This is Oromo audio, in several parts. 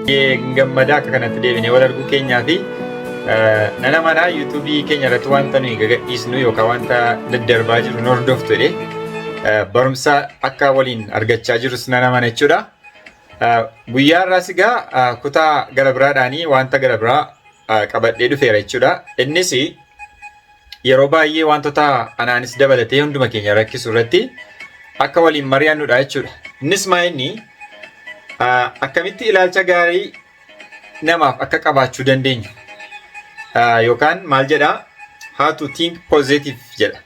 Gammadaa akka kanatti deebinee wal arguu keenyaa fi nana manaa yuutuubii keenya irratti wanta nuyi gagadhiisnu yookaan wanta daddarbaa jiru nu hordoftu jedhee barumsa akka waliin argachaa jirus nana mana jechuudha. Guyyaa har'aas egaa kutaa gara biraadhaanii wanta gara biraa qabadhee dhufeera jechuudha. Innis yeroo baay'ee wantoota anaanis dabalatee hunduma keenya rakkisu irratti akka waliin mari'annudha jechuudha. Innis maa inni akkamitti ilaalcha gaarii namaaf akka qabaachuu dandeenyu yookaan maal jedhaa, "How to think positive" jedha.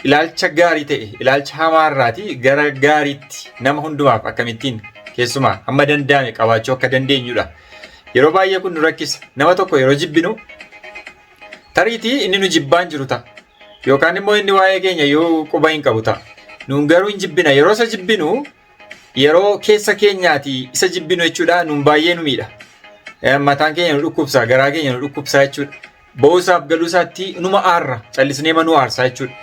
Ilaalcha gaarii ta'e, ilaalcha hamaarraatii gara gaariitti nama hundumaaf akkamittiin keessumaa hamma danda'ame qabaachuu akka dandeenyudha. Yeroo baay'ee kun nu rakkisa. Nama tokko yeroo jibbinu tariitii inni nu jibbaan jiru ta'a. Yookaan immoo inni waa'ee keenya yoo quba hin qabu ta'a. Nuun garuu hin jibbina. Yeroo isa jibbinu, yeroo keessa keenyaati isa jibbinu jechuudha, nuun baay'ee nu miidha. Mataan keenya nu dhukkubsa, garaa keenya nu dhukkubsa jechuudha. Bo'uusaaf galuusaatti numa aarra, callisnee manuu aarsaa jechuudha.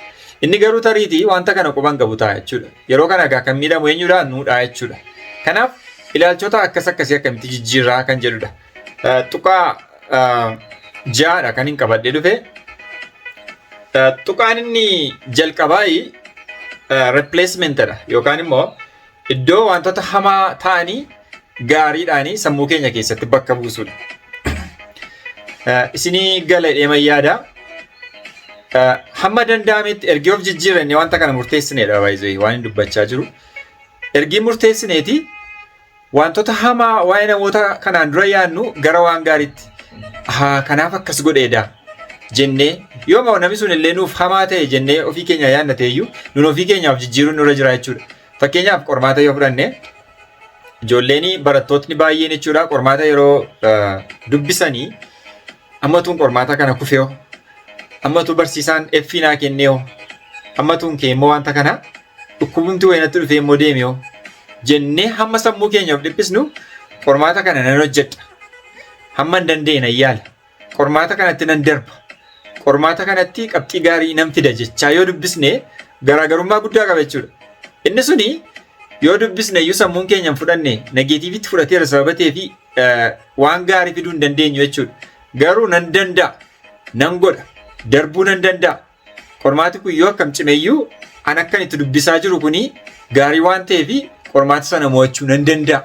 Inni garuu tariitii wanta kana quba hin qabu ta'a jechuudha. Yeroo kana egaa kan miidhamu eenyudha? Nuudha jechuudha. Kanaaf ilaalchota akkas akkasii akkamitti jijjiirraa kan jedhudha. Tuqaa ja'adha kan hin qabadhee dhufe. Tuqaan inni jalqabaa replacementidha yookaan immoo iddoo wantoota hamaa ta'anii gaariidhaanii sammuu keenya keessatti bakka buusudha. Isinii gala jedhee yaada. Hamma danda'ametti ergi of jijjiiranne wanta kana murteessineedha, baay'ee waan hin dubbachaa jiru. Ergi murteessineeti wantoota hamaa waa'ee namoota kanaan dura yaadnu gara waan gaariitti, haa, kanaaf akkas godheedha jennee, yoo namni sun illee nuuf hamaa ta'e jennee ofii keenya yaadna ta'eyyuu, nun ofii keenyaaf jijjiiruun nurra jira jechuudha. Fakkeenyaaf qormaata yoo fudhanne, ijoolleen barattootni baay'een jechuudha qormaata yeroo dubbisanii, ammatuun qormaata kana kufeeho, ammatu barsiisaan F naa kenneeho, ammatuun kee immoo wanta kana dhukkubumti wayinatti dhufee immoo deemeeho jennee hamma sammuu keenyaaf dhiphisnu, qormaata kana nan hojjedha, hamma hin danda'e nan yaala, qormaata kanatti nan darba, qormaata kanatti qabxii gaarii nan fida jechaa yoo dubbisne garaagarummaa guddaa qaba jechuudha. Inni suni yoo dubbisne iyyuu sammuun keenya hin fudhanne, negativetti fudhateera sababa ta'eef waan gaarii fiduu hin dandeenyu jechuudha. Garuu nan danda'a, nan godha, darbuu nan danda'a. Qormaati kun yoo akkam cimeyyuu an akkan itti dubbisaa jiru kuni gaarii waan ta'eef qormaata sana mo'achuu nan danda'a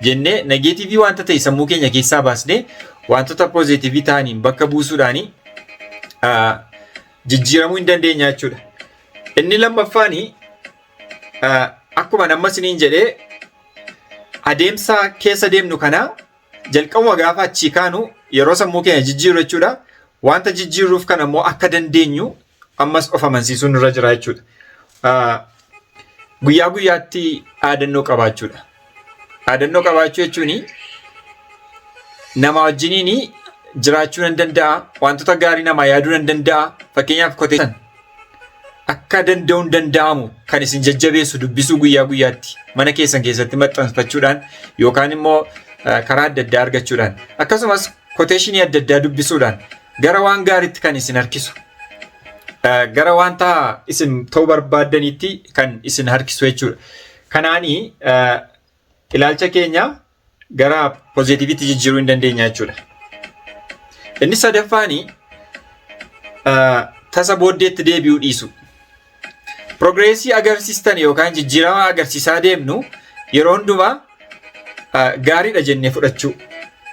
jennee negative wanta ta'e sammuu keenya keessaa baasnee wantoota positive ta'aniin bakka buusuudhaanii jijjiiramuu hin dandeenya jechuudha. Inni lammaffaani akkuma amma isiniin jedhee adeemsa keessa deemnu kana jalqabuma gaafa achii kaanu yeroo sammuu keenya jijjiiru jechuudha. Wanta jijjiiruuf kana immoo akka dandeenyu ammas of amansiisuun nurra jira jechuudha. Guyyaa guyyaatti dhaadannoo qabaachuudha. Dhaadannoo qabaachuu jechuun nama wajjiniin jiraachuu nan danda'a, wantoota gaarii namaa yaaduu nan danda'a. Fakkeenyaaf quotation akka danda'uun danda'amu kan isin jajjabeessu dubbisuu, guyyaa guyyaatti mana keessan keessatti maxxanfachuudhaan yookaan immoo karaa adda addaa argachuudhaan, akkasumas quotation adda addaa dubbisuudhaan gara waan gaariitti kan isin harkisu, gara wanta isin ta'uu barbaaddanitti kan isin harkisu jechuudha. Kanaanii ilaalcha keenya gara positivetti jijjiiruu hin dandeenya jechuudha. Inni sadaffaani tasa booddeetti deebi'uu dhiisu. Progress agarsiistan yookaan jijjiirama agarsiisaa deemnu yeroo hundumaa gaariidha jennee fudhachuu.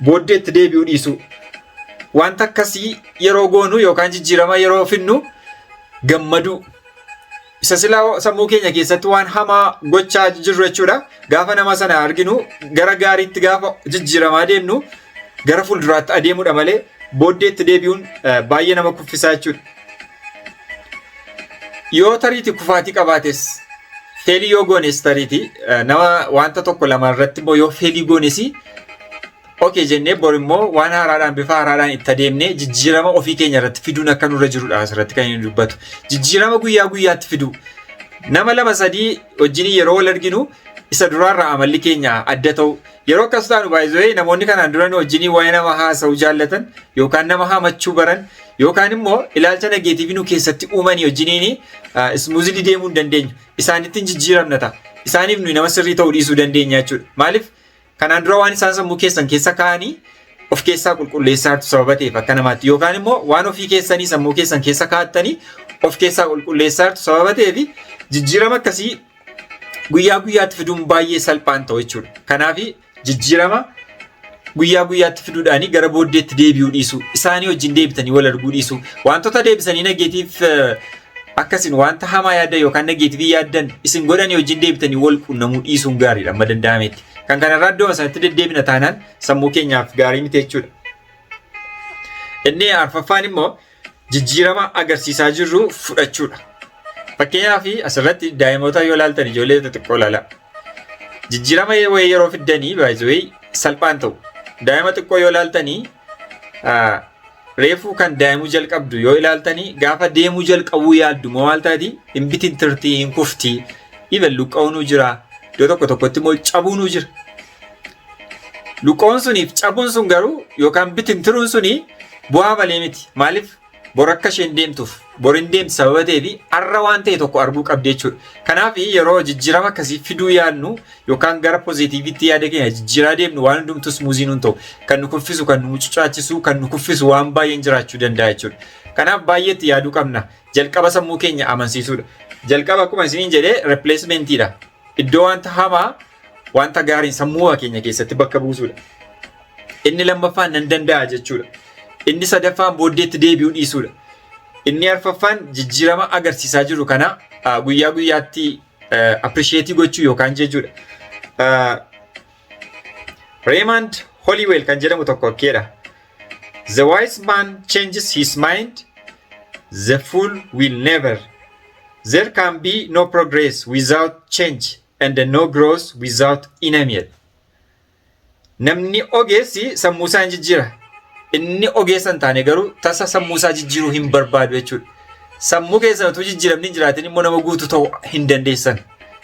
Booddeetti deebi'uu dhiisuu. Wanta akkasii yeroo goonu yookaan jijjiirama yeroo finnu gammaduu. Isa silaa sammuu keenya keessatti waan hamaa gochaa jirru jechuudha. Gaafa nama sana arginu gara gaariitti gaafa jijjiiramaa deemnu gara fuulduraatti adeemuudha malee booddeetti deebi'uun baay'ee nama kuffisaa jechuudha. Yoo tariitii kufaatii qabaates, fail yoo goones, tariitii nama wanta tokko lama irratti immoo yoo fail goones, okay jennee bor immoo waan haaraadhaan, bifa haaraadhaan itti adeemnee jijjiirama ofii keenya irratti fiduun akka nurra jirudha asirratti kan inni dubbatu. Jijjiirama guyyaa guyyaatti fiduu. Nama lama sadii wajjin yeroo wal arginu isa duraarraa amalli keenya adda ta'u. Yeroo akkas taanu baay'ee namoonni kanaan dura nu wajjin waa'ee nama haasa'uu jaallatan yookaan nama hamachuu baran yookaan immoo ilaalcha negative nu keessatti uumanii wajjiniin smoothly deemuu hin dandeenyu. Isaanitti hin jijjiiramna ta'a. Isaaniif nuyi nama sirrii ta'uu dhiisuu dandeenya jechuudha. Maaliif? Kanaan dura waan isaan sammuu keessan keessa kaa'anii of keessaa qulqulleessaa jirtu sababa ta'eef akka namaatti, yookaan immoo waan ofii keessanii sammuu keessan keessa kaa'attanii of keessaa qulqulleessaa jirtu sababa ta'eef, jijjiirama akkasii guyyaa guyyaatti fiduun baay'ee salphaan ta'u jechuudha. Kanaaf jijjiirama guyyaa guyyaatti fiduudhaanii gara booddeetti deebi'uu dhiisu, isaanii wajjin deebitanii wal arguu dhiisu, wantoota deebisanii negative akkasin wanta hamaa yaaddan yookaan negative yaaddan isin godhanii wajjin deebitanii wal quunnamuu dhiisuun gaariidha amma danda'ametti. Kan kanarraa iddoo sanatti deddeebina taanaan sammuu keenyaaf gaarii miti jechuudha. Inni arfaffaan immoo jijjiirama agarsiisaa jirru fudhachuudha. Fakkeenyaaf, asirratti daa'imoota yoo ilaaltan, ijoollee xixiqqoo ilaala. Jijjiirama wayii yeroo fiddanii baay'ee salphaan ta'u. Daa'ima xiqqoo yoo ilaaltanii, reefuu kan daa'imuu jalqabdu yoo ilaaltanii, gaafa deemuu jalqabuu yaaddu moo maal taati? Hin bitintirtii, hin kuftii, even luqqa'uunuu jira, iddoo tokko tokkotti immoo cabuunuu jira. Luqqa'uun suniif cabuun sun garuu yookaan bitintiruun suni bu'aa malee miti. Maaliif? Bor akka isheen deemtuuf, bor hin deemti sababa ta'eef har'a waan ta'e tokko arguu qabdi jechuudha. Kanaaf yeroo jijjiirama akkasii fiduu yaadnu yookaan gara positiveitti yaada keenya jijjiiraa deemnu, waan hundumtuu smooth nuun ta'u. Kan nu kuffisu, kan nu mucucaachisu, kan nu kuffisu waan baay'een jiraachuu danda'a jechuudha. Kanaaf baay'eetti yaaduu qabna. Jalqaba sammuu keenya amansiisuudha. Jalqaba akkuma isiniin jedhee replacementiidha. Iddoo wanta hamaa wanta gaariin sammuu keenya keessatti bakka buusuudha. Inni lammaffaan nan danda'a jechuudha. Inni sadaffaan booddeetti deebi'uu dhiisuudha. Inni arfaffaan jijjiirama agarsiisaa jiru kana guyyaa guyyaatti appreciate gochuu yookaan jechuudha. Raymond Holliwell kan jedhamu tokko akkeedha. "The wise man changes his mind, the fool will never. There can be no progress without change and no growth without enemy." Namni ogeessi sammuu isaa hin jijjiira. Inni ogeessa hin taane garuu tasa sammuu isaa jijjiiruu hin barbaadu jechuudha. Sammuu keessan utuu jijjiiramni hin jiraatin immoo nama guutuu ta'uu hin dandeessan.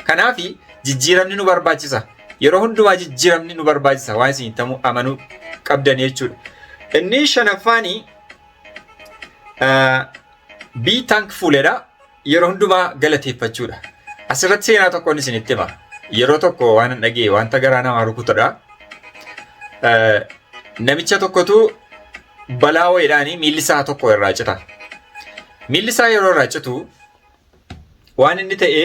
Kanaaf jijjiiramni nu barbaachisa. Yeroo hundumaa jijjiiramni nu barbaachisa waan isin ta'uu amanuu qabdan jechuudha. Inni shanaffaanii be thankful dha. Yeroo hundumaa galateeffachuudha. Asirratti seenaa tokkoon isinitti hima. Yeroo tokko waan hin dhagee wanta garaa namaa rukutudha. Namicha tokkotu balaa wayiidhaan miilli isaa tokko irraa cita. Miilli isaa yeroo irraa citu waan inni ta'e,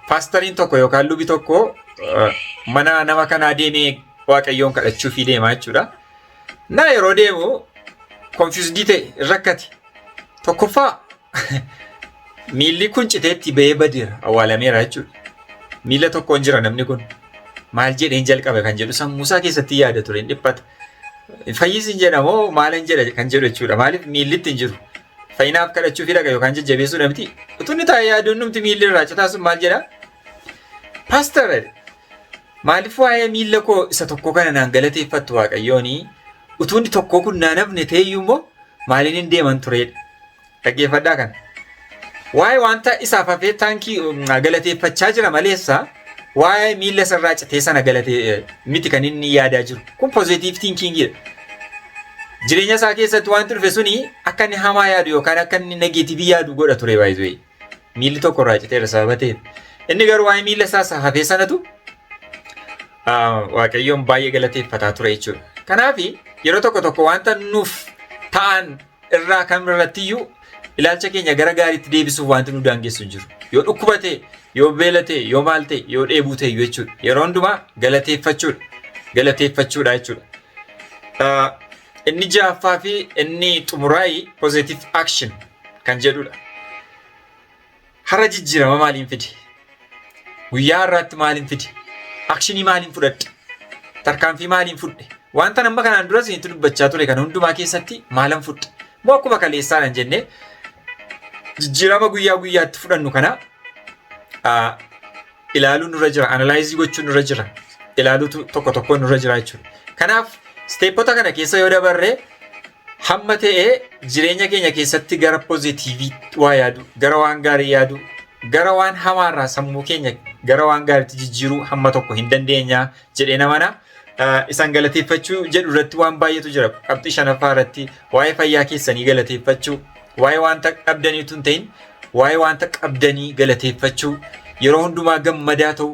paastariin tokko yookaan lubi tokko mana nama kanaa deemee Waaqayyoon kadhachuufii deemaa jechuudha. Na yeroo deemu confused ta'e, rakkate. Tokkoffaa, miilli kun citeetti ba'ee badeera, awwaalameera jechuudha. Miila tokkoon jira namni kun. Maal jedheen jalqabe kan jedhu sammuu isaa keessatti yaada ture, hin dhiphata. Fayyisiin jedhamoo maalan jedha kan jedhu jechuudha. Maaliif? Miilli itti hin jiru. Fayyinaaf kadhachuufii dhaqa yookaan jajjabeessuudha miti. Utuu inni taa'ee yaaduun numti miilli irraa citaa sun maal jedhaa? "Pastor, maaliif waa'ee miilla koo isa tokko kana naan galateeffattu Waaqayyooni? Utuu inni tokko kun naan hafne ta'eyyuu immoo maaliin hin deeman turedha?" Dhaggeeffadhaa kana. Waa'ee wanta isaaf hafee thank you galateeffachaa jira maleessa waa'ee miilla isarraa citee sana galatee miti kan inni yaadaa jiru. Kun positive thinkingidha. Jireenya isaa keessatti wanti dhufe suni akka inni hamaa yaadu yookaan akka inni negative yaadu godha ture baay'ee. Miilli tokko irraa citeera sababa ta'eef. Inni garuu waa'ee miilla isaa hafee sanatu Waaqayyoon baay'ee galateeffataa ture jechuudha. Kanaaf yeroo tokko tokko wanta nuuf ta'an irraa kam irrattiyyuu ilaalcha keenya gara gaariitti deebisuuf wanti nu daangessu hin jiru. Yoo dhukkuba ta'e, yoo beela ta'e, yoo maal ta'e, yoo dheebuu ta'e jechuudha. Yeroo hundumaa galateeffachuudha. Galateeffachuudha jechuudha. Inni ja'affaa fi inni xumuraayi positive action kan jedhudha. Har'a jijjiirama maaliin fide? Guyyaa har'aatti maaliin fide? Action maaliin fudhadhe? Tarkaanfii maaliin fudhe? Wanta amma kanaan dura isinitti dubbachaa ture kana hundumaa keessatti maalan fudhe? Moo akkuma kaleessaadhaan jennee jijjiirama guyyaa guyyaatti fudhannu kana ilaaluun nurra jira, analyze gochuun nurra jira, ilaaluutu tokko tokkoon nurra jira jechuudha. Kanaaf stepota kana keessa yoo dabarree hamma ta'ee jireenya keenya keessatti gara positive waa yaadu, gara waan gaarii yaadu, gara waan hamaarraa sammuu keenya gara waan gaariitti jijjiiruu hamma tokko hin dandeenya jedhee namana. Isaan galateeffachuu jedhu irratti waan baay'eetu jira. Qabxii shanaffaa irratti waa'ee fayyaa keessanii galateeffachuu, waa'ee wanta qabdaniitu hin ta'in, waa'ee wanta qabdanii galateeffachuu, yeroo hundumaa gammadaa ta'u,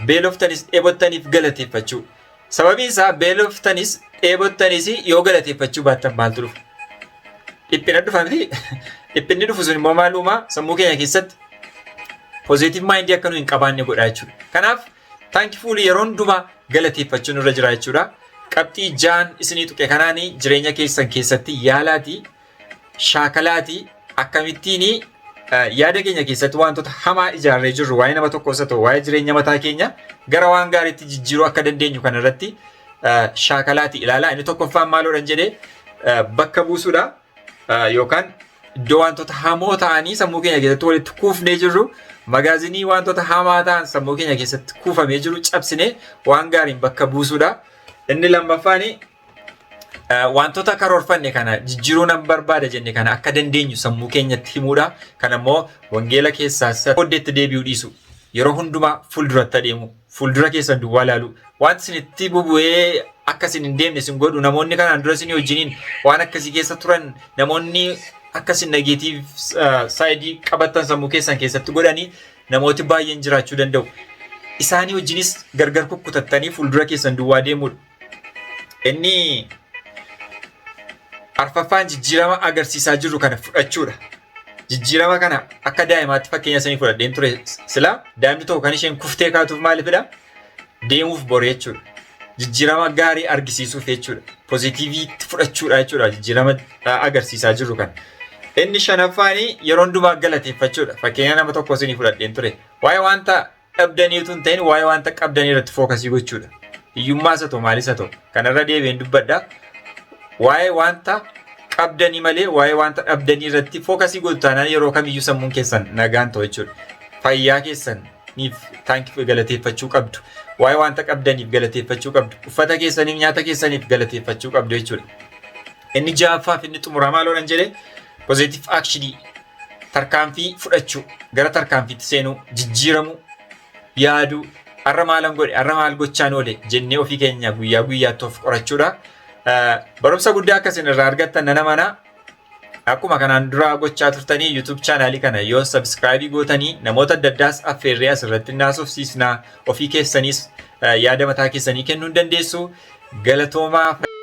Beeloftanis dheebottaniif galateeffachuu. Sababiin isaa beeloftanis dheebottanis yoo galateeffachuu baattan maaltu dhufa? Dhiphina dhufa miti. Dhiphinni dhufu sun immoo maal uumaa? Sammuu keenya keessatti positive mindii akka nu hin qabaanne godha jechuudha. Kanaaf thankful yeroo hundumaa galateeffachuun irra jira jechuudha. Qabxii jaan isinii tuqe kanaanii jireenya keessan keessatti yaalaatii, shaakalaatii, akkamittiin yaada keenya keessatti wantoota hamaa ijaarree jirru, waa'ee nama tokkos haa ta'u waa'ee jireenya mataa keenya, gara waan gaariitti jijjiiruu akka dandeenyu kanarratti shaakalaati ilaalaa. Inni tokkoffaan maaloodhan jedhee? Bakka buusuudha yookaan iddoo wantoota hamoo ta'anii sammuu keenya keessatti walitti kuufnee jirru, magaazinii wantoota hamaa ta'an sammuu keenya keessatti kuufamee jiru cabsinee waan gaariin bakka buusuudha. Inni lammaffaan wantoota karoorfanne kana jijjiiruu nan barbaada jenne kana akka dandeenyu sammuu keenyatti himuudha. Kana immoo wangeela keessaa booddeetti deebi'uu dhiisu. Yeroo hundumaa fuulduratti adeemu. Fuuldura keessan duwwaa ilaalu. Wanti isinitti bubu'ee akka isin hin deemne isin godhu, namoonni kanaan dura isinii wajjiniin waan akkasii keessa turan, namoonni akka isin negative side qabattan sammuu keessan keessatti godhanii namooti baay'een jiraachuu danda'u. Isaanii wajjinis gargar kukkutattanii fuuldura keessan duwwaa deemuudha. Inni arfaffaan jijjiirama agarsiisaa jirru kana fudhachuudha. Jijjiirama kana akka daa'imaatti fakkeenya sanii fudhadheen ture sila. Daa'imni tokko kan isheen kuftee kaatuuf maalifidha? Deemuuf bore jechuudha. Jijjiirama gaarii argisiisuuf jechuudha. Positiveitti fudhachuudha jechuudha jijjiirama agarsiisaa jirru kana. Inni shanaffaan yeroo hundumaa galateeffachuudha. Fakkeenya nama tokko isinii fudhadheen ture. Waa'ee wanta dhabdaniitu hin ta'in, waa'ee wanta qabdanii irratti focus gochuudha. Hiyyummaas haa ta'u, maalis haa ta'u, kanarra deebi'een dubbadha. Waa'ee wanta qabdanii malee waa'ee wanta dhabdanii irratti focus godhu taanaan yeroo kamiyyuu sammuun keessan nagaan ta'u jechuudha. Fayyaa keessaniif thank galateeffachuu qabdu. Waa'ee wanta qabdaniif galateeffachuu qabdu. Uffata keessaniif, nyaata keessaniif galateeffachuu qabdu jechuudha. Inni ja'affaaf inni xumuraa maaloodhan jedhee? Positive action, tarkaanfii fudhachuu, gara tarkaanfiitti seenuu, jijjiiramuu, yaaduu, har'a maalan godhe, har'a maal gochaan oole jennee ofii keenya guyyaa guyyaatti of qorachuudha. Barumsa guddaa akkasin irraa argattan nana mana. Akkuma kanaan dura gochaa turtanii YouTube channelii kana yoo subscribe gootanii, namoota adda addaas affeerree asirratti naasofsiisnaa, ofii keessaniis yaada mataa keessanii kennuu hin dandeessu. Galatoomaa.